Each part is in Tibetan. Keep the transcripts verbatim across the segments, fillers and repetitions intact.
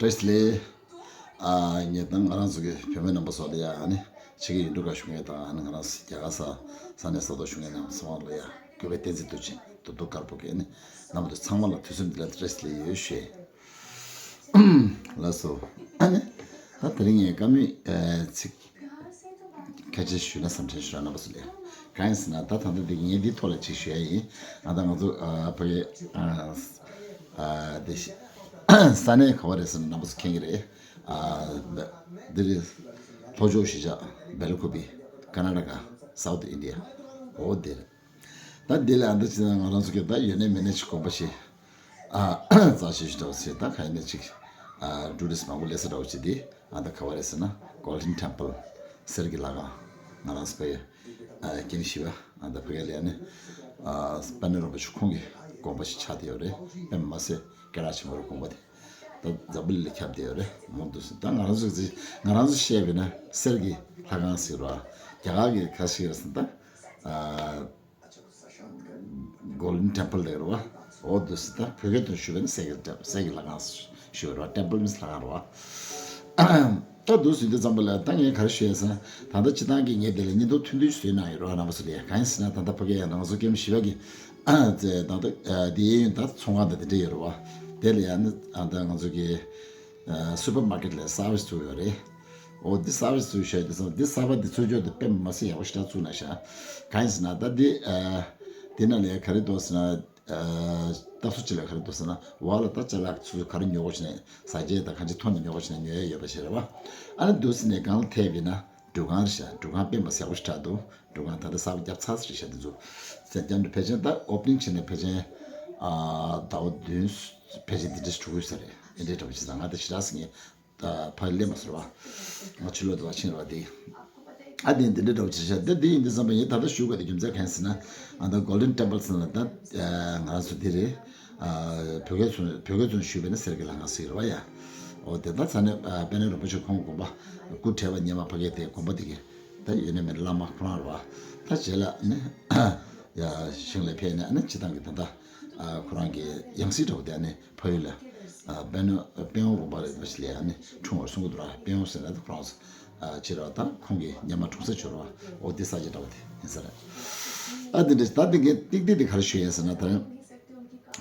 བཀྲ་ཤིས་བདེ་ལེགས། ཨ་ངས་དང་ང་རང་ཚོ་གི་བོད་མི་རྣམ་པ་ཚོ་ལ་ཡ་ཨ་ནི་ཕྱི་གི་ཡུལ་གྲུ་ཁག་བཞུགས་མཁན་དང་ཨ་ནི་ང་རང་ཚོ་རྒྱ་གར་ས་ས་གནས་ས་ཐོག་བཞུགས་མཁན་རྣམ་པ་ཚང་མ་ལ་ཡ་གུས་པའི་བསྟན་འཛིན་དུ་ཆེན་དུ་དུ་དཀར་པོ་གི་ཨ་ནི་རྣམ་པ་ཚོ་ཚང་མ་ལ་དུས་གསུམ་འདི་ལ་བཀྲ་ཤིས་བདེ་ལེགས་ཡོད་ཞུ། ལགས་སོ། ཨ་ནི་ད་དེ་རིང་ངས་བཀའ་མོལ་ཚིག་ཁ་ཅིག་ཞུས་ན་བསམ་དྲན་ཞུ་ར་རྣམ་པ་ཚོ་ལ། གང་ཡིན་ཟེར་ན་ད་ད་ལྟ་འདི་ངས་འདི་ཐོག་ལ་ཅིག་ཞུ་ཡ་ཡིན། ཨ་ད་ང་ཚོ་ཨ་ཕ་གི་ཨ་ཨ་འདི་ཤི་ས་གནས་ག་བ་རེད་ཟེར་ན་རྣམ་པ་ཚོ་མཁྱེན་གྱི་རེད། ཨ་འདི་རེད། ལྷོ་ཕྱོགས་གཞིས་ཆགས་སྦེལ་ཀོབ་པི། ཀར་ན་ཊ་ཀ། སའུ་ཐི་ཨིན་ཌི་ཡ། འོ་འདི་རེད། ད་འདི་ལ་ཨ་འདི་ཅི་ན་ང་རང་ཚོ་གི་ད་ཡོད་ནས་མེད་ནས་ཅིག་དགོངས་པ་བཞེས། ཨ་རྩ་ཆེ་ཞུ་འདྲ་བོ་ཞིག་ད་ག་ཡིན་ན་ཅིག་ཨ་ཊུ་རི་སི་མང་པོ་སླེབས་ས་འདྲ་བོ་ཞིག་འདི་ཨ་ད་ག་བ་རེད་ཟེར་ན་Golden Temple། གསེར་གྱི་ལྷ་ཁང་། ང་རང་ཚོ་ཕ་གི་ཨ་ཀེམ་བཞི་པ་ཨ་ད་ཕ་གི་ལ་ཡ་ནི་ཨ་པད་ནོ་རིན་པོ་ཆེ་ཁོང་གི་དགོངས་པ་ཞིག་ཆགས་བསྡད་ཡོད་རེད། དཔེ་མ་སྲིད་སྐད་གྲགས་ཆེན་པོ་རེད་དགོངས་པ་དེ། ད་འཛམ་བུ་གླིང་ལ་ཁྱབ་བསྡད་ཡོད་རེད་མང་དུ་ཟེར། ད་ང་རང་ཚོ་ང་རང་ཚོ་བཤད་པས་ན་གསེར་གྱི་ལྷ་ཁང་ཟེར་བ། རྒྱ་གར་གྱི་ག་ཞིག་རེད་ཟེར་ན་ད་ཨ། Golden Temple ལབ་རེད་བ། འོ་འདུག་སེ་ད་བོད་སྐད་དུ་ཞུ་བ་ནི་གསེར་གྱི་ཊེམ་པལ། གསེར་གྱི་ལྷ་ཁང་ཞུ་བ་རེད་བ། Temple means ལྷ་ཁང་རེད་བ། ད་འདུག་སེ་འདི་ཙམ་པ་ལ་ད་ངས་ག་རེ་ཞུ་ཡ་ཟེར་ན། ད་ལྟ་སྤྱི་བཏང་གི་ངས་དེ་ལ་བརྙན་ཐུང་ཐུང་ཐུང་ཞིག་བཟོས་གནང་ཡོད་རེད་བ། རྣམ་པ་ཚོ་ལ་ཡ་གང་ཡིན་ཟེར་ན་ད་ལྟ་ཕ་གི་ཡ་ང་ཚོ་ཀེམ་བཞི་པ་གི་ད་ལྟ་འདི་གཡས་གཡོན་ད་ཚོང་ཁང་དང་དེ་འདྲ་ཡོད་རེད་བ། དེ་ལ་ཡ་ནི་ད་ང་ཚོ་གི་སུ་པར་མར་ཀེཊ་ལ་སར་ཝི་སི་བཙུགས་ཡོད་རེད། འོ་འདི་སར་ཝི་སི་བཙུགས་ཤག་འདི་ཚོ་འདི་གསར་པ་འདི་ཚུར་སྐྱོར་དུ་དཔེ་མ་སྲིད་ཡག་པོ་ཞེ་དྲག་བཙུགས་གནང་ཤག་གང་ཡིན་ཟེར་ན་ད་འདི་ཨ་འདི་ནང་ལ་ག་རེ་འདུག་ཟེར་ན་ཨ་ད་སུ་ཅི་ལ་ག་རེ་འདུག་ཟེར་ན་འོག་ལ་ད་ཅ་ལག་ཚུར་ག་རེ་ཉོ་དགོས་བྱས་ནས་ཟ་རྒྱུ་དང་གང་ཅི་ཐོན་ནས་ཉོ་དགོས་བྱས་ནས་ཉོ་ཡ་ཡོད་པ་ཞིག་རེད་བ། ཨ་ནི་འདུག་ཟེར་ནས་སྒང་ལ་ཐེབས་ཡིན་ན་འགྲུལ་ཁང་རེད་ཤག་འགྲུལ་ཁང་དཔེ་མ་སྲིད་ཡག་པོ་ཞེ་དྲག་འདུག་འགྲུལ་ཁང་ད་ལྟ་གསར་པ་བརྒྱབ་ཚར་ས་རེད་ཤག་འདི་ཚོ་ཚད་ལྡན་དུ་ཕལ་ཆེར་ད་ཨོ་པ་ནིང་བྱས་ནས་ཕལ་ཆེར་ཨ་ཟླ་བ་བདུན་ཕལ་ཆེར་འདི་འདྲས་གྲུབ་ས་རེད། འདི་འདྲས་འདྲ་པོ་ཅིག་ད་ང་ད་ཞེ་དྲག་ཟེར་ངས་ད་ཕར་སླེབས་མ་སོང་བ། ང་ཕྱི་ལོགས་དུ་བ་ཕྱིན་ར་བ་དེ། ཨ་དེ་འདི་འདྲས་འདྲ་པོ་ཅིག་ཤག་འདི་འདི་ཡིན་དུས་ཙམ་པ་ངས་ད་ལྟ་ཞུ་དགོས་དེ་རྒྱུ་མཚན་གང་ཡིན་ཟེར་ན། ཨ་ད་Golden Temple ཟེར་ན་ད་ང་རང་ཚོ་འདི་རེད། ཨ་བོད་སྐད་ཚུན་བོད་སྐད་ཚུན་ཞུས་པས་ན་གསེར་གྱི་ལྷ་ཁང་ཟེར་གྱི་རེད་བ་ཡ། འོ་དེ་ད་ས་གནས་ཨ་དཔལ་ལྡན་རིན་པོ་ཆེ་ཁོང་དགོངས་པ་སྐུ་བྲེགས་པ་སྔོན་མ་ཕ་གི་དེ་དགོངས་པ་དེ་གི་ད་ཡོད་ནས་མེད་བླ་མ་ཁོ་རང་རེད་བ། ད་རྗེས་ལ་ནི་ཡ་ཞིང་ལ་ཕེབས་ནས་ཨ་ནི་སྤྱི་བཏང་གི་ད་ལྟ་ཨ་ཁོ་རང་གི་ཡང་སྲིད་འདྲ་པོ་དེ་ཨ་ནི་ཕ་ཡུལ་ལ་ཨ་དཔལ་ནོ་དཔལ་ཡོན་དགོངས་པ་རིན་པོ་ཆེ་ལ་ཨ་ནི་འཁྲུངས་པར་གསུང་གི་འདུག་ར། དཔལ་ཡོན་ཟེར་ན་ད་ཁོ་རང་ཚོ་ཨ་ཕྱི་ར་ད་ཁོང་གི་སྔོན་མ་འཁྲུངས་ས་ཕྱོགས་ར་བ། འོ་དེ་ས་ཆ་འདྲ་པོ་དེ་ཡིན་ས་རེད། ཨ་དེ་འདྲ་ད་དེ་གའི་ཏིག་ཏིག་དེ་ག་རེ་ཞུ་ཡིན་ཟེར་ན་ད་རིང་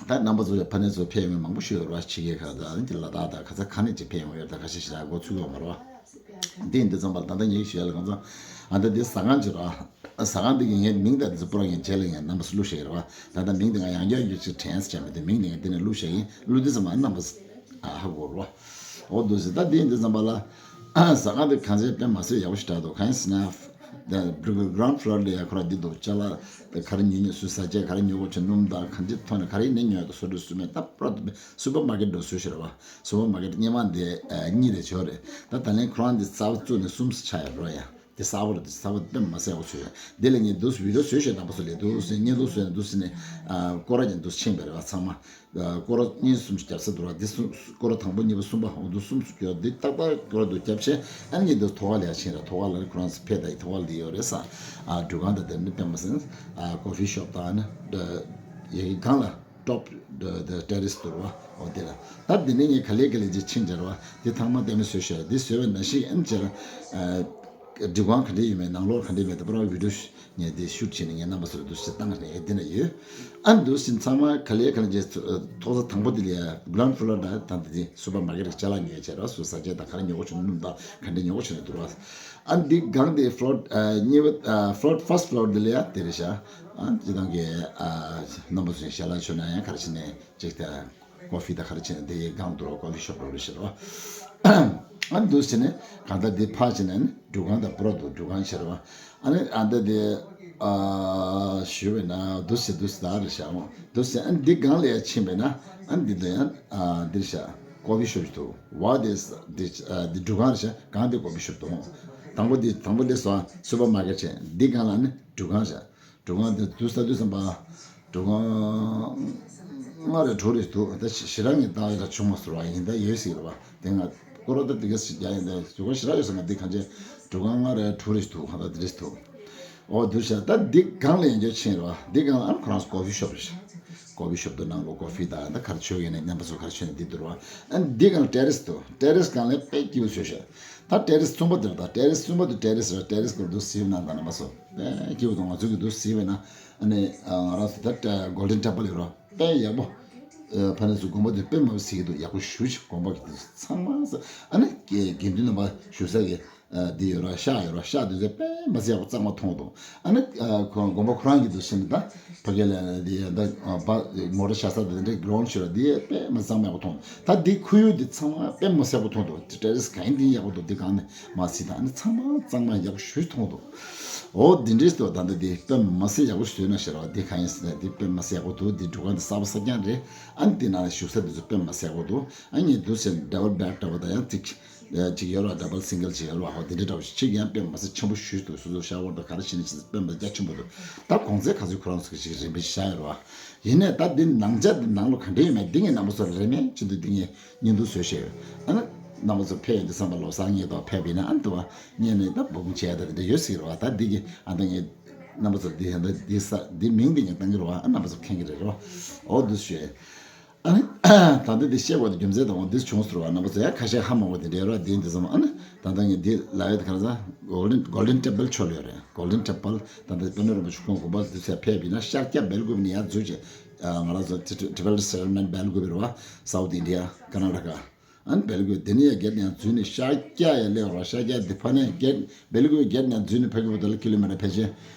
ད་རྣམ་པ་ཚོ་ཕ་ནས་ཚོ་ཕེབས་ཡོང་མང་པོ་ཞིག་ཡོད་རེད་བ། ཕྱི་རྒྱལ་ཁག་དང་ཨ་ནི་ལ་དྭགས་དང་ག་ས་ག་ནས་ཅིག་ཕེབས་ཡོང་ཡོད་ད་ཁ་ཤས་ཤིག་ལ་འགོ་ཚུགས་ཡོད་མ་རེད་བ། དེ་ཡིན་དུས་ཙམ་པ་ལ་ད་ལྟ་ངས་ཞུ་ཡ་ལ་ང་ཚོ་ཨ་ད་དེ་ཟ་ཁང་ཅིག་རེད་བ། ཟ་ཁང་དེ་གི་ངའི་མིང་དང་དེ་ཚོ་པུ་ར་ངས་རྗེས་ལ་ངས་རྣམ་པ་ཚོ་བླུགས་བཞག་ཡོད་རེད་བ། ད་ལྟ་མིང་དེ་ང་ཡང་བསྐྱར་ཡང་བསྐྱར་ཅིག་དྲན་ས་ཅང་མེད་དེ་མིང་དེ་ངས་དེ་ནས་བླུགས་བཞག་ཡིན། བླུགས་དུས་ཙམ་པ་ཨ་རྣམ་པ་ཚོ་ཨ་ཧ་གོ་རེད་བ། འོ་འདུག་ཟེར་ད་དེ་ཡིན་དུས་ཙམ་པ་ལ་ཟ་ཁང་དེ་གང་ཚེ་དཔེ་མ་སྲིད་ཡག་པོ་ཞིག་གྲགས་འདུག་གང་ཡིན་ཟེར་ན། ད་གྷ་རའུན་ཌི་ཕི་ལོར་ལ་ཡ་ཁོ་ར་འདི་འདུག་ཅ་ལག་ད་ག་རེ་ཉོ་ཉོ་སུ་ཟ་ཆས་ག་རེ་ཉོ་དགོས་བྱུང་སྣུམ་དང་གང་ཅི་ཐོག་ནས་ག་རེ་ནས་ཉོ་ཡ་དང་བཟོ་འདྲ་སུ་མེད་ད་པུ་ར་སུ་པར་མར་ཀེཊ་འགྲོ་བཟོས་ཤེས་རེད་བ། སུ་པར་མར་ཀེཊ་སྔོན་མ་འདི་གཉིས་རེ་བྱོས་རེད། ད་ད་ལན་ཁོ་རང་འདི་གསར་པ་བཙུགས་ནས་གསུམ་ཆགས་ཡོད་རེད་ཡ། འདི་གསར་པ་རེད། འདི་གསར་པ་དཔེ་མ་སྲིད་ཡག་པོ་བཟོས་ཡོད། འདི་ལ་ངས་འདུག་བི་ཌི་ཡོ་བཟོས་ཤེས་རྣམ་པ་ཚོ་ལས་འདུག་ཟེར་བརྙན་ཐུང་བཟོས་ནས་འདུག་ཟེར་ནས་སྐོར་ར་ཀྱང་འདུག་ཕྱིན་པ་རེད་བ་ཚང་མ། སྐོར་ར་གཉིས་གསུམ་ཞིག་བརྒྱབ་ས་འདུག་ར། འདི་གསུམ་སྐོར་ར་དང་པོ་གཉིས་པ་གསུམ་པ་འོ་འདུག་གསུམ་སུ་སྐྱོར་འདི་ཏག་ཏག་སྐོར་ར་འདུག་བརྒྱབ་བྱས་ཨ་ནི་ངས་འདུག་ཐོག་ཁ་ལ་ཡ་ཕྱིན་ར། ཐོག་ཁ་ལ་ནི་ཁོ་རང་ཚོ་ཕེབས་ད་ཡི་ཐོག་ཁ་ལ་འདི་ཡོད་རེད་ས། ཨ་འགྲུལ་ཁང་དང་དེ་ནི་དཔེ་མ་སྲིད་ཨ་ཀོ་ཕི་ཤོབ་དང་ཨ་ནི་ཡ་གི་སྒང་ལ་ཊོབ་ཏེ་རེ་སི་འདུག་ར་བ། འོ་དེ་ལ་ད་འདི་ནི་ངས་ག་ལེ་ག་ལེ་ཅིག་ཕྱིན་བྱས་ར་བ། འདི་ཐང་མ་ལྟད་མོ་བཟོས་ཤག་འདི་བཟོས་པའི་ནང་བཞིན་ཨ་ནི་བྱས་ར། འགྲུལ་ཁང་ག་འདྲ་ཡོད་མེད་ནང་ལོགས་ག་འདྲ་ཡོད་མེད་དེ་པུ་ར་བི་ཌི་ཡོ་ངས་འདི་ཤུ་ཊི་བྱས་ནས་ངས་རྣམ་པ་ཚོ་ལ་འདུག་སེ་བཏང་ནས་འདི་ན་ཡོད། ཨ་འདུག་སེ་ཚང་མ་ག་ལེ་ག་ལེ་བྱས་ཐོག་ས་དང་པོ་འདི་ལ་ཡ་གྷ་རའུན་ཌི་ཕི་ལོར་ད་ད་འདི་འདི་སུ་པར་མར་ཀེཊ་གི་ཅ་ལག་ཉོ་ཡ་བྱས་ར། སུ་ཟ་ཆས་དང་ག་རེ་ཉོ་དགོས་བྱུང་སྣུམ་དང་ག་འདྲ་ཉོ་དགོས་བྱུང་ནས་འདུག་ར། ཨ་འདི་སྒང་དེ་ཕི་ལོར་གཉིས་པ་ཕི་ལོར་ཕར་སི་ཕི་ལོར་འདི་ལ་ཡ་དེ་རེད་ཤག་ཨ་སྤྱི་བཏང་གི་རྣམ་པ་ཚོ་ཞལ་ལག་མཆོད་ན་ཡང་ག་རེ་བྱས་ནས་ཅིག་ད། ཀོ་ཕི་དང་ག་རེ་བྱས་ནས་དེ་ཡི་སྒང་དུ་རོ་ཀོ་ཕི་ཤོབ་རོ་རེ་ཤི་རོ། ཨ་འདུག་བྱས་ནས་གང་ལྟར་དེ་ཕར་བྱས་ནས་ནི་འགྲུལ་ཁང་དང་པུ་ར་འདུག་འགྲུལ་ཁང་ཤར་བ། ཨ་ནི་ཨ་འདི་དེ་ཨ་ཞུ་བས་ན་འདུག་སེ་འདུག་སེ་ད་རེ་བཞག་འོང་འདུག་སེ་ཨ་ནི་འདི་སྒང་ལ་ཡ་ཕྱིན་པས་ན་ཨ་ནི་འདི་དེ་ཡང་ཨ་འདིར་བཞག་ཀོ་ཕི་ཤོབ་ཅིག་འདུག་བ། དེ་འདི་འདི་འགྲུལ་ཁང་རེ་བཞག་སྒང་དེ་ཀོ་ཕི་ཤོབ་འདུག་དང་པོ་འདི་དང་པོ་འདི་སོང་སུ་པར་མར་ཀེཊ་བྱས་འདི་སྒང་ལ་ནི་འགྲུལ་ཁང་བཞག་འགྲུལ་ཁང་དེ་དུས་ས་དུས་ཙམ་པ། འགྲུལ་ཁང་ལྔ་རེ་དྲུག་རེ་འདུག་ད་ཞེ་དྲག་ངས་བལྟ་ཡ་ད་བྱུང་མ་སོང་བ་ཡིན་ད་ཡོད་སྲིད་རེད་བ། དེ་ང་སྐོར་ར་ད་དེ་ག་ཞིག་རྒྱག་ཡིན་ད་འགྲུལ་ཁང་ཞེ་དྲག་ཡོད་ས་ང་འདི་གང་ཅི་འགྲུལ་ཁང་ལྔ་རེ་དྲུག་རེ་འདུག་གང་ད་དེ་རེ་འདུག་འོ་འདུག་ཤག་ད་འདི་སྒང་ལ་ཡིན་རྒྱུ་ཕྱིན་རེད་བ། འདི་སྒང་ལ་ཨ་ཁོ་རང་ཚོ་ཀོ་ཕི་ཤོབ་རེད་ཤག་ཀོ་ཕི་ཤོབ་དུ་ནང་ལོ་ཀོ་ཕི་དང་ད་ག་རེ་མཆོད་ཀྱི་ནས་མཉམ་པ་ཚོ་ག་རེ་མཆོད་ནས་འདི་འདུག་ར། ཨ་འདི་གང་ཏེ་རེས་དུ་ཏེ་རེས་གང་ལས་དཔེ་སྐྱིད་པོ་བཟོས་ཤག་ད་ཏེ་རེས་གསུམ་པ་འདིར་ད་ཏེ་རེས་གསུམ་པ་དུ་ཏེ་རེས་ར་ཏེ་རེས་སྐོར་དུ་སིལ་ན་ད་ན་མ་སོ་དཔེ་སྐྱིད་པོ་དང་ང་ཚོ་གི་དུ་སིལ་བས་ན། ཨ་ནི་ང་རང་ཚོ་ད་གོལ་ཌེན་ཊེམ་པལ་ཡོད་ར་དཔེ་ཡག་པོ། ཕ་ནས་སུ་དགོན་པ་དུ་དཔེ་མ་སིལ་གི་དུ་ཡག་པོ་ཞུ་ཅིག་དགོན་པ་གི་དུ་ཚང་མ་ས་ཨ་ནི་དགེ་འདུན་རྣམ་པ་བཞུགས་ས་གི་འདི་ཡོད་ར་ཤག་ཡོད་ར་ཤག་དུས་ཚོད་དཔེ་མ་སྲིད་ཡག་པོ་གཙང་མ་མཐོང་འདུག་ཨ་ནི་ཁོ་དགོན་པ་ཁོ་རང་གི་དུ་ཕྱིན་ད་ཕ་གི་ལ་འདི་ད་བ་མོ་ཊ་བཞག་ས་དེ་འདྲའི་གི་རོང་ཤོད་ར་འདི་དཔེ་མ་གཙང་མ་ཡག་པོ་མཐོང་། ད་འདི་ཁོར་ཡུག་འདི་ཚང་མ་དཔེ་མ་སྲིད་ཡག་པོ་མཐོང་འདུག་ཏེ་རེས་གང་འདི་ཡག་པོ་འདུག་འདི་གང་ནས་མ་སྲིད་ད་ཨ་ནི་ཚང་མ་གཙང་མ་ཡག་པོ་ཞུ་མཐོང་འདུག་འོ་འདི་འདྲས་དུ་ད་ལྟ་འདི་དཔེ་མ་སྲིད་ཡག་པོ་ཞུ་ན་ཤེས་ར་འདི་གང་ཡིན་ཟེར་ན་འདི་དཔེ་མ་སྲིད་ཡག་པོ་འདུག་འདི་འགྲོ་གང་འདི་གསར་པ་གསར་རྐྱང་རེད། ཨ་ནི་འདི་ནང་ལ་བཞུགས་ས་འདི་ཚོ་དཔེ་མ་སྲིད་ཡག་པོ་འདུག་ཨ་ནི་འདུག་ཟེར་ཌབ་བལ་བེཌ་འདྲ་པོ་ད་ཡང་ཅིག་ཅིག་ཡོད་ར་ཌབ་བལ་སིང་གལ་ཅིག་ཡོད་ར་ཧོ་དེ་འདྲ་འདྲ་པོ་ཞིག་ཅིག་ཡང་དཔེ་མ་སྲིད་ཆེན་པོ་ཞུས་འདུག་སོ་སོ་ཤ་ཝར་དང་ག་རེ་བྱེད་ནས་བྱེད་དཔེ་མ་རྒྱ་ཆེན་པོ་འདུག་ད་གོང་ཚད་ག་ཚོད་ཁོ་རང་ཚོ་ཞིག་རིམ་པས་བཞག་ཡོད་ར། ཡིན་ནའི་ད་འདི་ནང་ཆ་འདི་ནང་ལོ་ག་འདྲ་ཡོད་མེད་འདི་ངས་རྣམ་པ་ཚོ་རེ་མེད་ཅི་འདུག་འདི་ངས་བརྙན་ཐུང་བཟོས་བཞག་ཡོད། ཨ་ན་རྣམ་པ་ཚོ་ཕེབས་ཡོང་དུས་བསམ་པ་ལོ་གསར་ངེས་ཐོག་ཕེབས་པ་ཡིན་ན་ཨ་ནི་དུ་བ་ངས་ནས་ད་འབུམ་བྱས་ད་འདི་འདྲ་ཡོད་སྲིད་ར་བ། ད་འདི་གི་ཨ་ད་ངས་རྣམ་པ་ཚོ་འདི་ཧན་ད་འདི་ས་འདི་མིང་འདི་ངས་བཏང་གི་ར་བ། ཨ་རྣམ་པ་ཚོ་མཁྱེན་གི་རེད་ར་བ། འོ་འདུག་ཞུས། ཨ་ནི། ད་ལྟ་འདི་བཤད་དགོས་དེ་རྒྱུ་མཚན་དང་འོ་འདི་བྱུང་ཟེར་བ་རྣམ་པ་ཚོ་ཡང་ཁ་ཤས་ཧ་མ་གོ་དེ་འདྲའི་རོ་དེ་འདི་ཙམ། ཨ་ནི་ད་ལྟ་ངས་འདི་ལབ་ཡོད་དེ་ག་རེ་ཟེར་ན་གོལ་ཌེན་གོལ་ཌེན་ཊེམ་པལ་ཕྱོགས་ལ་ཡོད་རེད། གོལ་ཌེན་ཊེམ་པལ་ད་ལྟ་དཔལ་ནོར་རིན་པོ་ཆེ་ཁོང་དགོན་པ་འདི་ཚོ་ཕེབས་པ་ཡིན་ན་ཤར་རྒྱག་སྦེལ་ཀོབ་ནས་ཡར་འཛུལ་བྱས། ང་རང་ཚོ་ཊི་ཊི་ཊི་པལ་སེ་ཊལ་མེན་ཊི་སྦེལ་ཀོབ་རེད་བ། སའུ་ཐི་ཨིན་ཌི་ཡ་ཀར་ན་ཊ་ཀ་ཨ་ནི་སྦེལ་ཀོབ་དེ་ནས་ཡར་བརྒྱབ་ནས་ཡར་འཛུལ་ནས་ཤར་རྒྱག་ཡར་སླེབས་རོགས། ཤར་རྒྱག་དེ་ཕ་ནས་བརྒྱབ་སྦེལ་ཀོབ་བརྒྱབ་ནས་འཛུལ་ནས་ཕ་གི་བར་དུ་ལ་ཀི་ལོ་མི་ཊར་ཕལ་ཆེར་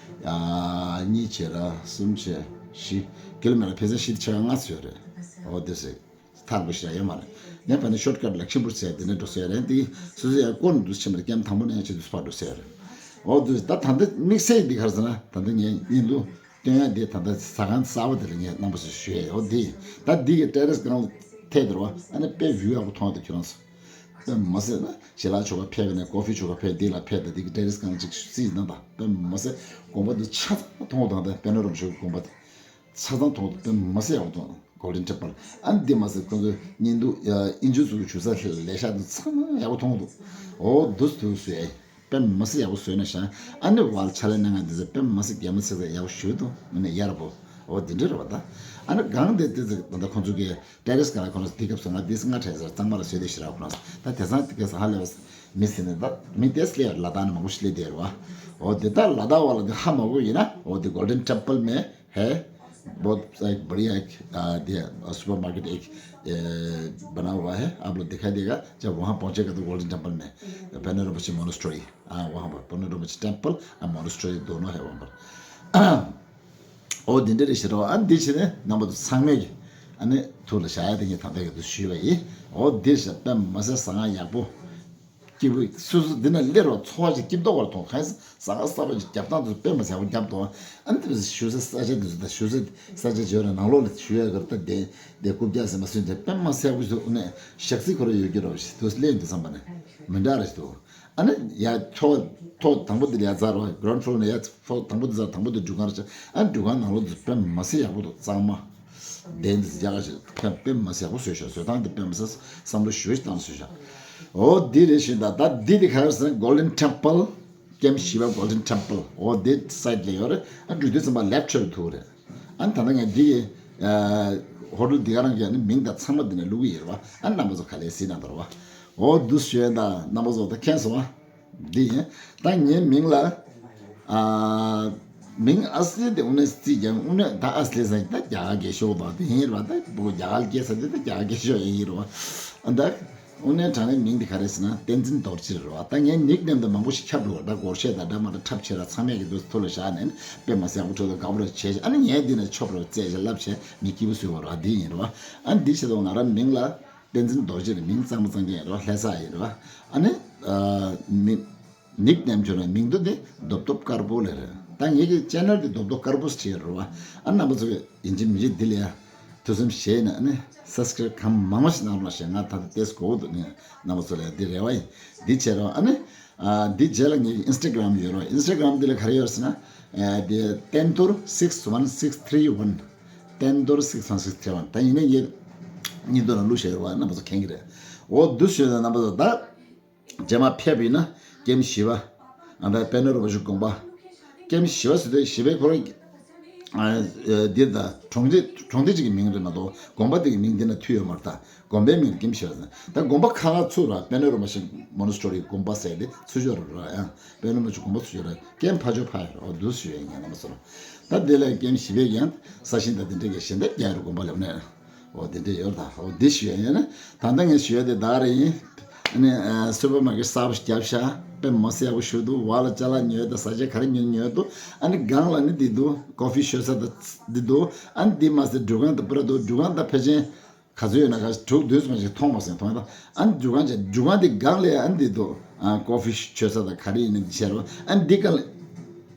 ཨ་གཉིས་བྱས་ར་གསུམ་བྱས་བཞི་ཀི་ལོ་མི་ཊར་ཕལ་ཆེར་བཞི་ཕྱེད་ཀ་ལྔ་ཙམ་ཡོད་རེད། འོ་དེ་ཟེར་ཐག་པོ་ཞེ་དྲག་ཡོད་མ་རེད། ཡང་ཕ་ནས་ཤོཊ་ཀཊ་ལ་ཆེན་པོ་ཟེར་དེ་ནས་འགྲོ་ས་ཡོད་རེད། དེ་སོ་སོ་ཡང་སྐོར་འདུག་ཕྱིན་པར་ཀེམ་དང་པོ་ནས་ཡང་ཆེད་དུ་ཕར་འགྲོ་ས་ཡོད་རེད། འོ་དེ་ད་ད་ལྟ་དམིགས་བསལ་འདི་ག་རེ་ཟེར་ན་ད་ལྟ་ངས་ཡིན་ལུགས། སྟོན་ཡ་དེ་ད་ལྟ་ཟ་ཁང་གསར་པ་དེ་ལ་ངས་རྣམ་པ་ཚོ་ཞུ་ཡ་ཡོད་དེ། ད་འདི་གི་ཏེ་རེས་སྒང་ཐད་དེ་རོ་ཨ་ནི་དཔེ་བིའུ་ཡག་པོ་མཐོང་ཡ་དེ་ཁྱོད་རང་ཚོ། དཔེ་མ་སྲིད་ན་ཞལ་ལག་མཆོད་པ་ཕེབས་ནས་ཀོ་ཕི་མཆོད་པ་ཕེབས་འདི་ལ་ཕེབས་ད་འདི་གི་ཏེ་རེས་སྒང་ཅིག་སྲིད་ན་ད་དཔེ་མ་སྲིད་དགོན་པ་འདི་ཆ་ཚང་མཐོང་དང་ད་དཔལ་ནོར་རིན་པོ་ཆེ་གི་དགོན་པ་དེ་ཆ་ཚང་མཐོང་དང་དཔེ་མ་སྲིད་ཡག་པོ་མཐོང་གོལ་ཌེན་ཊེམ་པལ། ཨ་ནི་འདི་མ་སྲིད་ཁོང་ཚོའི་བརྙན་ཐུང་ཨིན་ཇུ་ཚུགས་ཞུ་ས་ལས་ཤག་འདི་ཚང་མ་ཡག་པོ་མཐོང་འདུག་འོ་འདུག་འདུག་སུས། དཔེ་མ་སྲིད་ཡག་པོ་བཟོས་ན་ཤག་ཨ་ནི་ཝལ་ཆ་ལེ་ནང་ང་འདི་ཚོ་དཔེ་མ་སྲིད་གད་མོ་ཚིག་ཚིག་ཡག་པོ་ཞུས་འདུག་ཨ་ནི་ཡར་པོ། འོ་འདི་འདྲ་རེད་བ་ད། ཨ་ནི་གང་དེ་དེ་ཚོ་ད་ལྟ་ཁོང་ཚོ་གི་ཏེ་རེས་ག་ལ་ཁོ་ན་དེ་སྐབས་སུ་ང་དེ་སྔ་དྲན་ཟེར་གཙང་མ་ལ་བཟོས་དེ་ཞེ་དྲག་ཁོ་ན་ད་དེ་སང་དེ་སྐབས་སུ་ཧ་ལས་པ་མི་ཟེར་ནས་ད་མི་དེ་སླེབས་ལ་དྭགས་ནས་མང་པོ་ཞིག་སླེབས་དེ་རེད་བ། འོ་དེ་ད་ལ་དྭགས་བ་ལ་དེ་ཧ་མ་གོ་ཡིན་ན་འོ་དེ་གོལ་ཌེན་ཊེམ་པལ་མེད། है, बहुत एक बढ़िया एक, आ, दिया, सुपरमार्केट एक, ए, बना हुआ है। आप लोग दिखाई देगा, जब वहाँ पहुँचेगा तो गोल्डन टेम्पल में, पेनोरमाची मोनास्ट्री, आ, वहाँ पर पेनोरमाची टेम्पल और मोनास्ट्री दोनों है वहाँ पर। ओ दिन रे शिरो अन दिस ने नंबर संग में अने थोड़ा शायद ये था के दुशिवा ये ओ दिस पे मसे संग यापो སྐྱིད་པོ་སོ་སོ་འདི་ན་སླེབས་རོགས་འཚོ་བ་ཞིག་སྐྱིད་མདོག་བར་མཐོང་། གང་ཡིན་ཟ་ཁང་གསར་པ་ཞིག་རྒྱབ་སྟངས་དུ་དཔེ་མ་ཟ་བ་རྒྱབ་དོ། ཨ་ནི་དེ་ཞུ་ས་ས་ཆ་འདི་ཚོ་དང་ཞུ་ས་ས་ཆ་བརྗོད་ན་ནང་ལོགས་ལ་ཞུ་ཡ་གར་ད་དེ་དེ་རྐུབ་བཀྱག་ཟེར་མ་སུན་དེ་དཔེ་མ་ཟ་བ་ཞིག་འུ་ནས་ཞག་རྩི་ཁོ་ར་ཡོད་ཀྱི་རོགས་ཞིག་དུ་སླེབས་འདི་བསམ་པ་ནས་མི་འདྲ་རེད་དོ། ཨ་ནི་ཡ་ཐོག་ཐོག་དང་པོ་འདི་ལ་ཡ་ཛ་རོ་གྷ་རན་ཕོལ་ནས་ཡ་ཐོག་དང་པོ་འདི་ཛ་དང་པོ་འདི་འབྲུ་ཁང་རེད། ཨ་ནི་འབྲུ་ཁང་ནང་ལོགས་འདི་དཔེ་མ་ཟ་ཡག་པོ་འདུག་གཙང་མ། དེ་འདི་རྒྱ་གར་ཞིག་ཕན་དཔེ་མ་ཟ་ཡག་པོ་བཟོས་ཤག་བཟོ་སྟངས་འདི་དཔེ་མ་ཟ་བསམ་བློ་ཞུ་ཞིག་བཏང་བཟོས་ཤག་འོ་འདི་རེད་ཤིང་ད་ད་འདི་འདི་ག་རེ་ཟེར་ན་Golden Temple། ཀེམ་ཤི་བ་Golden Temple། འོ་འདི་སའིཊ་ལ་ཡོད་རེད། ཨ་འགྲོ་དུས་ཙམ་པ་ལེབ་ཊ་ཤོལ་ཐུག་རེད། ཨ་ད་ལྟ་ངས་འདི་གི་ཧོ་ཊེལ་འདི་ག་རང་གི་ནི་མིང་དང་ཚང་མ་འདི་ནས་བླུག་གི་ཡོད་རེད་བ། ཨ་རྣམ་པ་ཚོ་ག་ལེར་གཟིགས་གནང་དང་རེད་བ། འོ་འདུག་ཞུ་ཡ་ད་རྣམ་པ་ཚོ་ད་མཁྱེན་སོང་བ། འདི་ཡིན། ད་ངའི་མིང་ལ། ཨ། མིང་ཨ་སི་ལི་དེ་དངོས་གནས་རྩིས་ཀྱང་དངོས་གནས་ད་ཨ་སི་ལི་ཟེར་ད་རྒྱ་གར་རྒྱལ་ཤོག་དང་དེ་ཡིན་རེད་བ། ད་བུ་རྒྱ་གར་སྐད་ཟེར་དེ་ད་རྒྱ་གར་རྒྱལ་ཤོག་ཡིན་ཡིན་རེད་བ། ཨ་ད་དངོས་གནས་དྲང་གནས་མིང་དེ་ག་རེ་ཟེར་ན་བསྟན་འཛིན་རྡོ་རྗེ་རེད་བ། ད་ངའི་ནིག་ནེམ་དེ་མང་པོ་ཞིག་ཁྱབ་འགྲོ་བ། ད་སྒོར་གཞས་དང་འདྲ་མ་འདྲ་འཁྲབ་བྱས་ར་ཚང་མས་ཀྱི་དུས་ཐུགས་ལ་བཞག་ནས་དཔེ་མ་སྲིད་ཡག་པོ་འཁྲབ་དང་དགའ་པོ་ར་བྱས། ཨ་ནི་ངས་འདི་ནས་ཆོབ་ར་བཙལ་བྱས་ལབ་བྱས་མི་སྐྱིད་པོ་བཟོས་བ་ར་འདི་ཡིན་རེད་བ། ཨ་ནི་འདི་བྱས་དུས་ང་རང་མིང་ལ། བསྟན་འཛིན་རྡོ་རྗེ་རེད། མིང་གཙང་མ་གཙང་རྐྱང་ཡིན་རེད་བ། ལྷ་ས་ཡིན་རེད་བ། ཨ་ནི། ཨ། མི། ནིག་ནེམ་ཁྱོད་རང་མིང་དུ་དེ་རྡོབ་རྡོབ་དཀར་པོ་ལས་རེད། ད་ངེད་ཀྱི་ཅེ་ནལ་དེ་རྡོབ་རྡོབ་དཀར་པོ་ཟེར་རེད་བ། ཨ་རྣམ་པ་ཚོ་ཡིན་གཅིག་མིན་གཅིག་འདི་ལ་ཡ་ཐུགས་སེམས་བཞེས་ནས་ཨ་ནི་སབ་སི་ཀ་རེབ་གང་མང་མང་ཞིག་གནང་རོགས་ཞེས་ང་ད་ལྟ་ཏེས་གོ་འདུག་ནི་རྣམ་པ་ཚོ་ལ་འདི་རེ་བ་ཡིན། འདི་བྱས་རོགས། ཨ་ནི། ཨ། འདི་རྗེས་ལ་ངེད་ཀྱི་ཨིན་སི་ཊ་གྷ་རམ་ཡོད་རོགས། ཨིན་སི་ཊ་གྷ་རམ་འདི་ལ་ག་རེ་ཡོད་ཟེར་ན། ཨ། འདི་བསྟན་རྡོར་six one six three one། བསྟན་རྡོར་six one six three one། ད་ཡིན་ནའི་ངས་བརྙན་ཐུང་ལ་བླུགས་བཞག་ཡོད་རོགས། རྣམ་པ་ཚོ་མཁྱེན་གྱི་རེད། འོ་འདུག་ཞུས་ན་རྣམ་པ་ཚོ་ད། རྗེས་མ་ཕེབས་པ་ཡིན་ན་ཀེམ་བཞི་པ། ཨ་ད་པད་ནོར་རིན་པོ་ཆེ་དགོན་པ། ཀེམ་བཞི་པ་ཟེར་དུས་བཞི་པའི་ཁོ་རང་ ཨ་འདི་ད་གྲོང་སྡེ་གྲོང་སྡེ་གཅིག་གི་མིང་རེད་མ་གཏོགས་དགོན་པ་དེ་གི་མིང་འདི་ན་ཐུག་ཡོད་མ་རེད་ད། དགོན་པའི་མིང་ཀེམ་ཞེས་ཟེར། ད་དགོན་པ་ཁག་ཁག་ཚུར་ལ་པཎ་ཌི་ཏ་རིན་པོ་ཆེ་མོ་ནེ་སི་ཊི་རི་དགོན་པ་ཟེར་ཏེ་ཚུར་ཤོག་ར་ར་ཡང་པཎ་ཌི་ཏ་རིན་པོ་ཆེ་དགོན་པ་ཚུར་ཤོག་ར་ཀེམ་ཕ་ཇོ་ཕ་ཡ་འོ་འདུག་ཞུ་ཡ་ཡིན་ང་རྣམ་པ་ཚོ་ལ། ད་དེ་ལ་ཀེམ་བཞི་པའི་ཡང་ས་ཞིང་དང་དེ་འདྲ་གི་གཞན་དག་རྒྱག་རུ་དགོན་པ་ལ་ནས་འོ་དེ་འདྲ་ཡོད་ད་འོ་འདི་ཞུ་ཡ་ཡིན་ན་ད་ལྟ་ངས་ཞུ་ཡ་དེ་ད་རེ་ཡིན། ཨ་ནི་སུ་པར་མར་ཀེཊ་གསར་པ་ཞིག་བརྒྱབ་ཤག་དཔེ་མ་སྲིད་ཡག་པོ་ཞིག་འདུག་བ་ལ་ཅ་ལག་ཉོས་འདུག་ཟ་ཆས་ག་རེ་ཉོས་ཉོས་འདུག་ཨ་ནི་སྒང་ལ་ནི་འདི་འདུག་ཀོ་ཕི་མཆོད་ས་དང་འདི་འདུག་ཨ་ནི་འདི་མ་ཟད་འགྲུལ་ཁང་དང་པུ་ར་འདུག་འགྲུལ་ཁང་དང་ཕལ་ཆེར་ག་ཚོད་ཡོད་ན་ག་དྲུག་བདུན་ཙམ་ཞིག་མཐོང་མ་སོང་མཐོང་ཡ་ད་ཨ་ནི་འགྲུལ་ཁང་ཅན་འགྲུལ་ཁང་འདི་སྒང་ལ་ཨ་ནི་འདི་འདུག་ཨ་ཀོ་ཕི་མཆོད་ས་དང་ག་རེ་ཡིན་ན་འདི་བྱས་རོགས་ཨ་ནི་འདི་སྒང་ལ།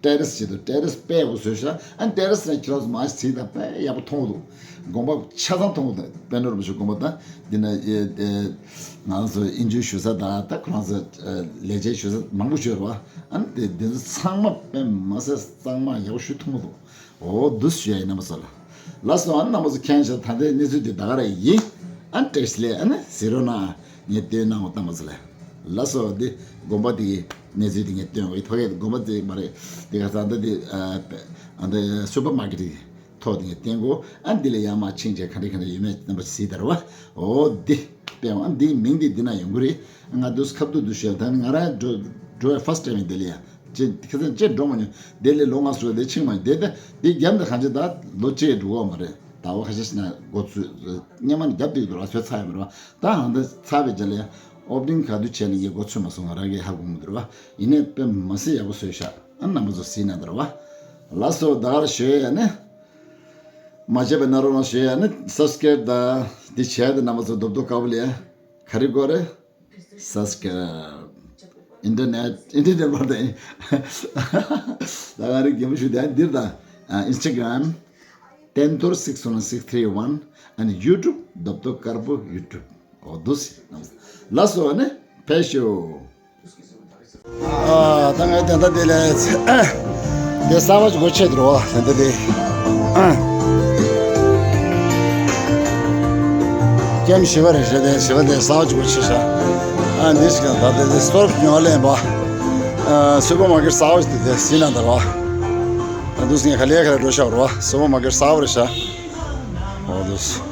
ཏེ་རེ་སི་བྱེད་དུ་ཏེ་རེ་སི་དཔེ་ཡག་པོ་བཟོས་ཤག་ཨ་ཏེ་རེ་སི་ནས་ཁྱེད་རང་ཚོ་མར་གཟིགས་དང་དཔེ་ཡག་པོ་མཐོང་གི་འདུག་དགོན་པ་ཆ་ཚང་མཐོང་གི་འདུག་པཎ་ཌི་ཏ་རིན་པོ་ཆེ་དགོན་པ་དང་འདི་ན་ཨེ་ཨེ་ང་རང་ཚོ་དབྱིན་ཇི་ཞུ་ས་དང་ད་ཁོ་རང་ཚོ་ལས་བྱེད་ཞུ་ས་མང་པོ་ཞིག་ཡོད་རེད་བ། ཨ་ནི་དེ་འདི་ཚོ་ཚང་མ་དཔེ་མ་སྲིད་གཙང་མ་ཡག་པོ་ཞིག་མཐོང་གི་འདུག་འོ་འདུག་ཞུ་ཡ་ཡིན་རྣམ་པ་ཚོ་ལ། ལགས་སོ། ཨ་ནི་རྣམ་པ་ཚོ་མཁྱེན་ཤག་ད་ལྟའི་གནས་ཚུལ་འདི་ད་ག་རང་ཡིན། ཨ་ནི་བཀྲ་ཤིས་བདེ་ལེགས། ཨ་ནི་གཟིགས་རོགས་གནང་། ངས་སྟོན་གནང་བ་རྣམ་པ་ཚོ་ལ། ལགས་སོ། འདི་དགོན་པ་འདི་གི་གནས་ཚུལ་འདི་ངས་སྟོན་གོ་ཡི་ཕ་གིའི་དགོན་པ་འདི་མ་རེད། འདི་ག་ས་འདི་འདི་ཨ་འདི་སུ་པར་མར་ཀེཊ་གི་ཐོག་འདི་ངས་སྟོན་གོ་ཨ་འདི་ལ་ཡར་མར་ཕྱིན་བྱས་ག་འདྲ་ག་འདྲ་ཡོད་མེད་རྣམ་པ་གཟིགས་དར་བ། འོ་འདི་དཔེ་ཨ་འདིའི་མིང་འདི་འདི་ན་ཡོང་གི་རེད། ང་འདུག་ཁ་ཐུག་འདུག་ཤོད་ད་ནི་ང་རང་འགྲོ་འགྲོ་བའི་ཕར་སི་ཊི་ཊེམ་ཡིན་འདི་ལ་ཡ། ཅེ་ཁ་སང་ཅེ་འགྲོ་མ་མྱོང་། དེ་ལས་ལོ་ལྔ་སོ་དེ་ཕྱིན་མ་མྱོང་། དེ་ལྟ་དེ་རྒྱབ་ནས་གང་ཅི་ད་ལོ་གཅིག་འགྲོ་གི་མ་རེད། ཟླ་བ་ཁ་ཤས་ཤིག་ན་འགོ་ཚུགས། སྔོན་མ་ནས་རྒྱབ་བསྡད་འདུག་ར་ཚོད་ཚར་ཡོད་མ་རེད་བ། ད་ཧང་ད་ཚར་བའི་རྗེས་ལ་ཡང་ཨོ་པ་ནིང་ག་དུས་བྱས་ནས་ངས་འགོ་ཚུགས་མ་སོང་ང་རང་གིས་ཧ་གོ་མི་འདུག་ར་བ། ཡིན་ནའི་དཔེ་མ་སྲིད་ཡག་པོ་བཟོས་ཤག་ཨ་རྣམ་པ་ཚོ་གཟིགས་གནང་དང་ར་བ། ལགས་སོ་ད་ག་ར་ཞུ་ཡ་ནི། མ་བརྗེད་པ་གནང་རོགས་གནང་ཞུ་ཡ་ནི་སབ་སི་ཀེ་རེབ་དང་འདི་བྱས་ཏེ་རྣམ་པ་ཚོ་རྡོབ་རྡོབ་དཀར་པོ་ལ་ཡ་ག་རེ་དགོས་རེད། སབ་སི་ཀེ་རེབ། ཨིན་ཊར་ནེཊ་ཨིན་ཊར་ནེཊ་བར་དུ་ད་ག་རེ་རྒན་པོ་ཞུ་དེ་འདིར་དང་ཨིན་སི་ཊ་གྷི་རམ་བསྟན་རྡོར་six one six three one and YouTube རྡོབ་རྡོབ་དཀར་པོ་YouTube འོ་འདུག་སེ། ལགས་སོ་ཨ་ནི་ཕེབས་ཤོག་ཨ་ད་ངས་དེ་འདྲ་དེ་ལས་དེ་གསར་པ་ཅིག་སྒོ་ཕྱེ་འདུག་རོ། དེ་འདྲ་དེ་ཀེམ་བཞི་པ་རེད་ཤག་དེ་བཞི་པ་དེ་གསར་པ་ཅིག་སྒོ་ཕྱེ་ཤག་ཨ་འདི་ཞིག་ད་དེ་དེ་སི་ཊོར་ཉོ་ལེན་པ། ཨ་སུ་པར་མར་ཀེཊ་གསར་པ་ཞིག་དེ་དེ་ཟིན་ན་འདར་བ། ད་འདུག་སེ་ངས་ག་ལེ་ག་ལེ་འགྲོ་ཤག་རོ། སུ་པར་མར་ཀེཊ་གསར་པ་རེད་ཤག་འོ་འདུག་སེ་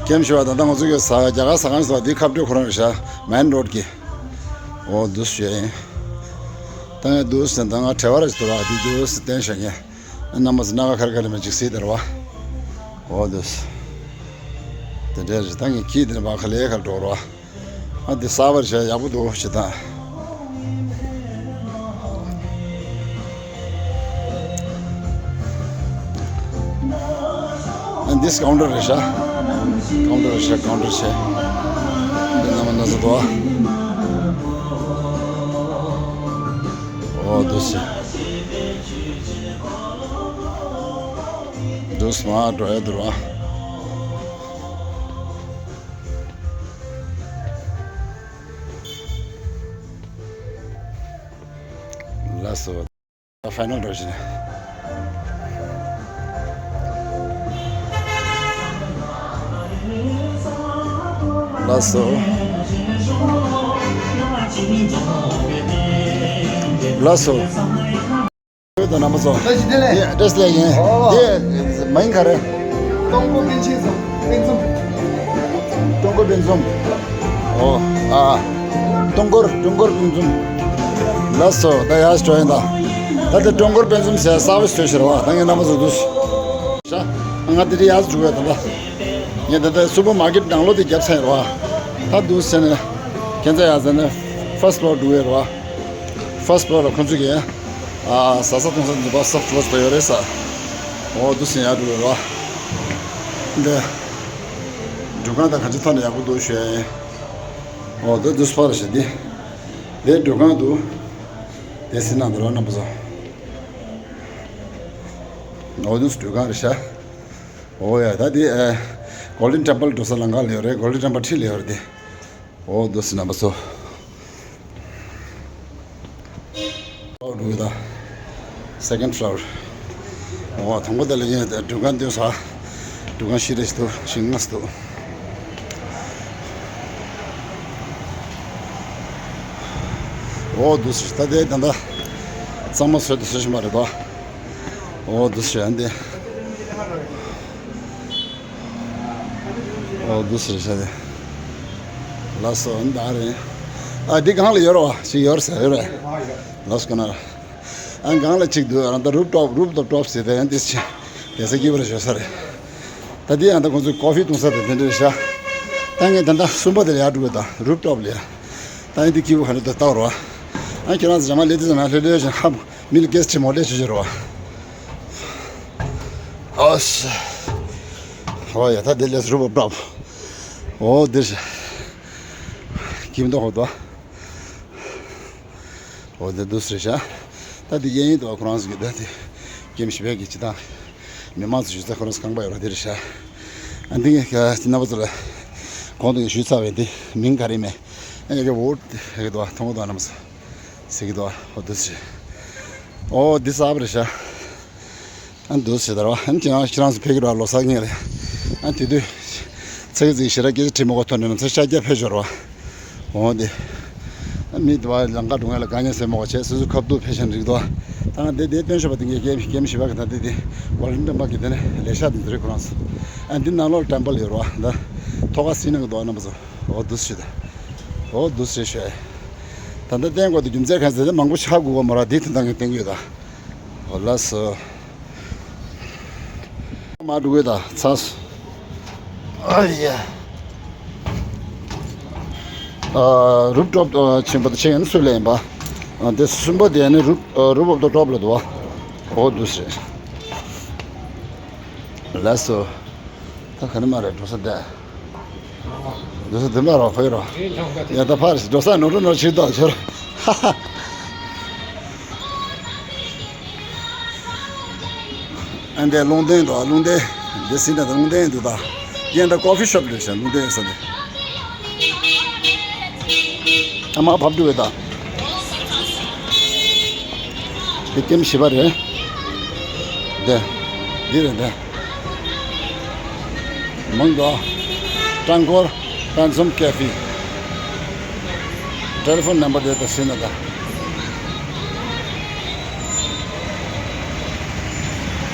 ཀེམ་བཞི་པ་ད་ལྟ་ང་ཚོ་གི་ས་རྒྱ་གར་ཟ་ཁང་ཞིག་འདི་ཁ་བྲལ་ཁོ་རང་རེད་ཤག་མེན་རོ་ཌི་གི་འོ་འདུག་ཞུ་ཡ་ཡིན། ད་ངས་འདུག་སེ་ད་ང་བྲེལ་བ་ར་ཞིག་འདུག་ར། འདི་འདུག་སེ་བསྟན་ཤག་ངས། རྣམ་པ་ཚོ་སྣ་ཁ་ཁར་ཁ་ལ་མ་ཅིག་སེ་དར་བ། འོ་འདུག་སེ། དེ་འདྲ་རེད། ད་ངས་ཁྱི་དེ་ནས་བ་ཁ་ལས་ཁར་འགྲོ་ར། ཨ་འདི་གསར་པ་རེད་ཤག་ཡག་པོ་འདུག་ཞེ་ད། ཨ་འདི་ཀའུན་ཊར་རེད་ཤག་ཀའུན་ཊར་རེད་ཤག་ཀའུན་ཊར་བྱས། འདི་རྣམ་པ་སྣ་ཚོགས་འདུག་ཨ། འོ་འདུག་སེ། འདུག་སེ་མར་འགྲོ་ཡ་འདུག་ར། ལགས་སོ། ཕའི་ནལ་འགྲོ་བཞིན། ལགས་སོ། ལགས་སོ། ཁྱོད་དང་རྣམ་པ་ཚོ། བཀྲ་ཤིས་བདེ་ལེགས། ཡེ་བཀྲ་ཤིས་བདེ་ལེགས་ཡིན། ཨོ། དེ་མ་ཡིན་ག་རེ། སྟོང་སྐོར་པཎ་ཆེན་ཚོ་པཎ་ཚུམ། སྟོང་སྐོར་པཎ་ཚུམ། ཨོ། ཨ། སྟོང་སྐོར་སྟོང་སྐོར་པཎ་ཚུམ། ལགས་སོ་ད་ཡར་འགྲོ་ཡིན་ད། ད་ལྟ་སྟོང་སྐོར་པཎ་ཚུམ་ཟེར་གསར་པ་ཞིག་ཐོན་ཤག་ར་བ། ད་ངས་རྣམ་པ་ཚོ་འདུག་ཤག་ང་དེ་དུས་ཡར་འགྲོ་གི་ཡོད་ད་ལྟ། ངས་ད་ལྟ་སུ་པར་མར་ཀེཊ་ནང་ལོགས་དེ་བརྒྱབ་ཚར་ཡིན་ར་བ། ད་འདུག་ཟེར་ནས་ཁྱེད་ཚོ་ཡར་ཟེར་ནས་ཕར་སི་ཊི་ཕི་ལོར་འགྲོ་གི་ཡོད་ར་བ། ཕར་སི་ཊི་ཕི་ལོར་ལ་ཁོང་ཚོ་གིས། ཨ། ཟ་ས་འཐུང་ས་འཛུགས་པ་སོབ་ཀློ་ཛི་དེ་ཡོད་རེད་ས། འོ་འདུག་སེ་ཡར་འགྲོ་རོགས། འདི་འགྲུལ་ཁང་དང་གང་ཅི་ཐོག་ནས་ཡག་པོ་འདུག་ཞུ་ཡ་ཡིན། འོ་འདི་འདུག་སེ་ཕར་ཞིག་འདི། འདི་འགྲུལ་ཁང་འདུག་འདི་སེ་ནང་འདུག་རོགས་རྣམ་པ་ཚོ། འོ་འདུག་སེ་འགྲུལ་ཁང་རེད་ཤག་འོ་ཡ་ད་འདི་ཨ། གོལ་ཌེན་ཊེམ་པལ་འགྲོ་ས་ལམ་ཁ་ལ་ཡོད་རེད། གོལ་ཌེན་ཊེམ་པལ་འཁྲིས་ལ་ཡོད་རེད་འདི། འོ་འདུག་སེ་རྣམ་པ་ཚོ། འོ་འགྲོ་གི་ད། སེ་ཀེན་ཌི་ཕི་ལོར། འོ་དང་པོ་དེ་ལ་ངས་འགྲུལ་ཁང་འདུག་ས། འགྲུལ་ཁང་ཤི་རེ་ཞིག་འདུག་ཤིང་ངས་འདུག་འོ་འདུག་སེ་ད་དེ་ད་ད། གཙང་མ་བཟོས་ཏེ་བཟོ་བཞིན་པ་རེད་ད། འོ་འདུག་སེ་ཨ་འདི། ཨོ་འདུག་སེ་རེད་ཤག་དེ། ལགས་སོ། འདི་ད་རེད། ཨ་འདི་སྒང་ལ་ཡོད་རེད་བ། ཞིག་ཡོད་རེད་ཟེར་ཡོད་རེད། ལགས་སོ། ག་ན་ར། ཨ་སྒང་ལ་གཅིག་འདུག་ཨ་ད་རུབ་ཊོབ་རུབ་ཊོབ་ཊོབ་ཟེར་དེ་ཡང་འདི་ཆེ། དེ་ས་སྐྱིད་པོ་རེད་ཤག་ས་རེད། ད་འདི་ཡང་ད་ཁོང་ཚོའི་ཀོ་ཧྥི་བཏུང་ས་དེ་དེ་འདྲ་རེད་ཤག་ད་ངས་ད་ད་གསུམ་པ་དེ་ལ་ཡར་འགྲོ་གི། ད་རུབ་ཊོབ་ལ་ཡ། ད་ཡང་འདི་སྐྱིད་པོ་ག་འདྲ་འདུག་ལྟ་བར་བ། ཨ་ཁྱེད་རང་ཚོ་ཇ་མ་ལེ་དེ་ཙམ་ཡང་ལྷོད་ལྷོད་བཞིན་ཧ། མི་ལ་སྐད་ཆ་མོ་ལས་ཆེ་ཆེ་རོ། ཨོ་ཤ། ཨོ་ཡ་ད་དེ་ལས་རུབ་ཊོབ། ཨོ་དེ་ཤ། ཀིམ་ཏོ་ཧོ་ཏོ། ཨོ་དེ་འདུག་སེ་རེད་ཤག་ད་དེ་གཡས་གཡོན་དུ་ཁོ་རང་ཚོ་གི་ད་དེ་ཀེམ་ཞི་བའི་གི་སྤྱི་བཏང་མི་མང་ཚོ་ཞུ་ས་ཁོ་རང་ཚོ་ཁང་པ་ཡོད་ར་དེ་རེད་ཤག་ཨ་འདི་ངས་ཀྱི་རྣམ་པ་ཚོ་ལ་གོང་དུ་ཞུས་ཚར་བའི་དེ་མིང་ག་རེ་མེད། ཨ་ཡ་གི་འོ་དེ་གི་དོ་མཐོང་གི་དོ་རྣམ་པ་ཚོ། ཟེར་གི་འདུག་ཨོ་འདུག་སེ། ཨོ་འདི་གསར་པ་རེད་ཤག་ཨ་འདུག་སེ་ད་ར་བ། ཨ་ཁྱེད་རང་ཁྱེད་རང་ཚོ་ཕེབས་ཀྱི་ར། ལོ་གསར་ངེས་རེད། ཨ་དེ་དུས་ཚེ་གི་ཚིག་ཞེ་དྲག་སྐད་ཆ་དྲི་མོ་གོ་ཐོན་ནས་ན་ཚེ་ཤ་རྒྱག་ཕེབས་ཤོར་བ། འོ་འདི། ཨ་མི་དུ་བ་ལམ་ཁ་འགྲོ་མཁན་ལ་དཀའ་ངལ་སེལ་མོ་གོ་བྱས་སོ་སོའི་ཁ་ཐུག་ཕེབས་ཤ་འགྲིག་འདུག་ད་ང་འདི་འདི་སྟོན་ཤོར་བ་དེ་ངས་ཀེམ་ཀེམ་ཞི་བ་གི་ད་འདི་འདི་ཝོ་ལན་ཊི་ཡར་མ་གི་དེ་ནས་ལས་ཤག་འདི་འདི་རེད་ཁོ་རང་ཚོ། ཨ་འདི་ནང་ལོགས་ཊེམ་པལ་ཡོད་ར་བ། ད་ཐོག་ཁ་སྲིད་ནང་གི་འདུག་རྣམ་པ་ཚོ། ཨོ་འདུག་སེ་ད། ཨོ་འདུག་སེ་ཤོད། ད་ལྟ་བསྟན་དགོས་དུས་རྒྱུ་མཚན་གང་ཟེར་ན་མང་པོ་ཆགས་དགོས་པ་མ་རེད། འདི་དོན་དག་ངས་བསྟན་གྱི་ཡོད་ད། ཨོ་ལགས་སོ། མ་འགྲོ་གི་ད་ཚར་སོང་། ཨ་ཡ། ཨ་རུབ་ཊོབ་ཆེན་པོ་དང་ཆེན་ཡོད་ན་སུ་ལེན་པ། ཨ་དེ་གསུམ་པ་དེ་ནི་རུབ་ཨ་རུབ་ཊོབ་ལ་འདུག་བ། ཨོ་འདུག་སེ། ལགས་སོ། ད་ག་ནི་མ་རེད། འགྲོ་ས་བསྡད། འགྲོ་ས་བསྡད་མ་རོགས་ཕ་ཡི་རོ། ཡ་ད་ཕར་འགྲོ་ས་ནོར་འགྲོ་ནོར་ཕྱིར་ལྡོག་ཁྱོད། ཨ་འདས་ལུང་བསྟན་འགྲོ། ལུང་བསྟན། འདི་སྲིད་ན་ད་ལུང་བསྟན་འདུག་ད། ཡན་ད་ཀོ་ཕི་ཤོབ་རེད་ཤག་ལུང་བསྟན་ས་འདི། ཨ་མ་བབས་འགྲོ་བས་ད། དེ་ཀེམ་བཞི་པ་རེད། དེ། འདི་རེད་དེ། མང་དོ། ཀྲང་ཀོར། པན་སོམ་ཀེ་ཧྥེ། ཊེ་ལི་ཕོན་ནམ་བར་དེ་ད་ཟིན་ན་ད།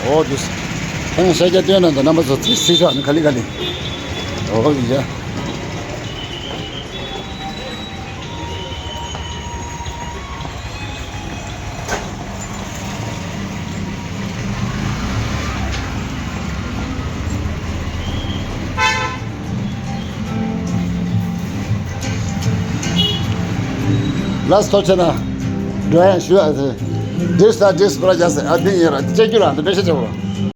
ཨོ་དུས། ཁྱེད་ཤ་རྒྱགས་སྟོན་ན་ད་རྣམ་པ་ཚོ་ཚིག་ཚིག་ཆགས་ནི་ག་ལེ་ག་ལེ། ཨོ་ཡ། ལགས་སོ། ཐུགས་རྗེ་གནང་། འགྲོ་ཡང་ཞུ་ཨ་ཟེར། འདིར་ས་འདིར་སྤུ་ར་རྒྱག་ཟེར། ཨ་འདི་ཡིན་ར་འདི་སྤྲད་རྒྱུ་ར་འདི་མེ་ཤ་བྱ་བོ།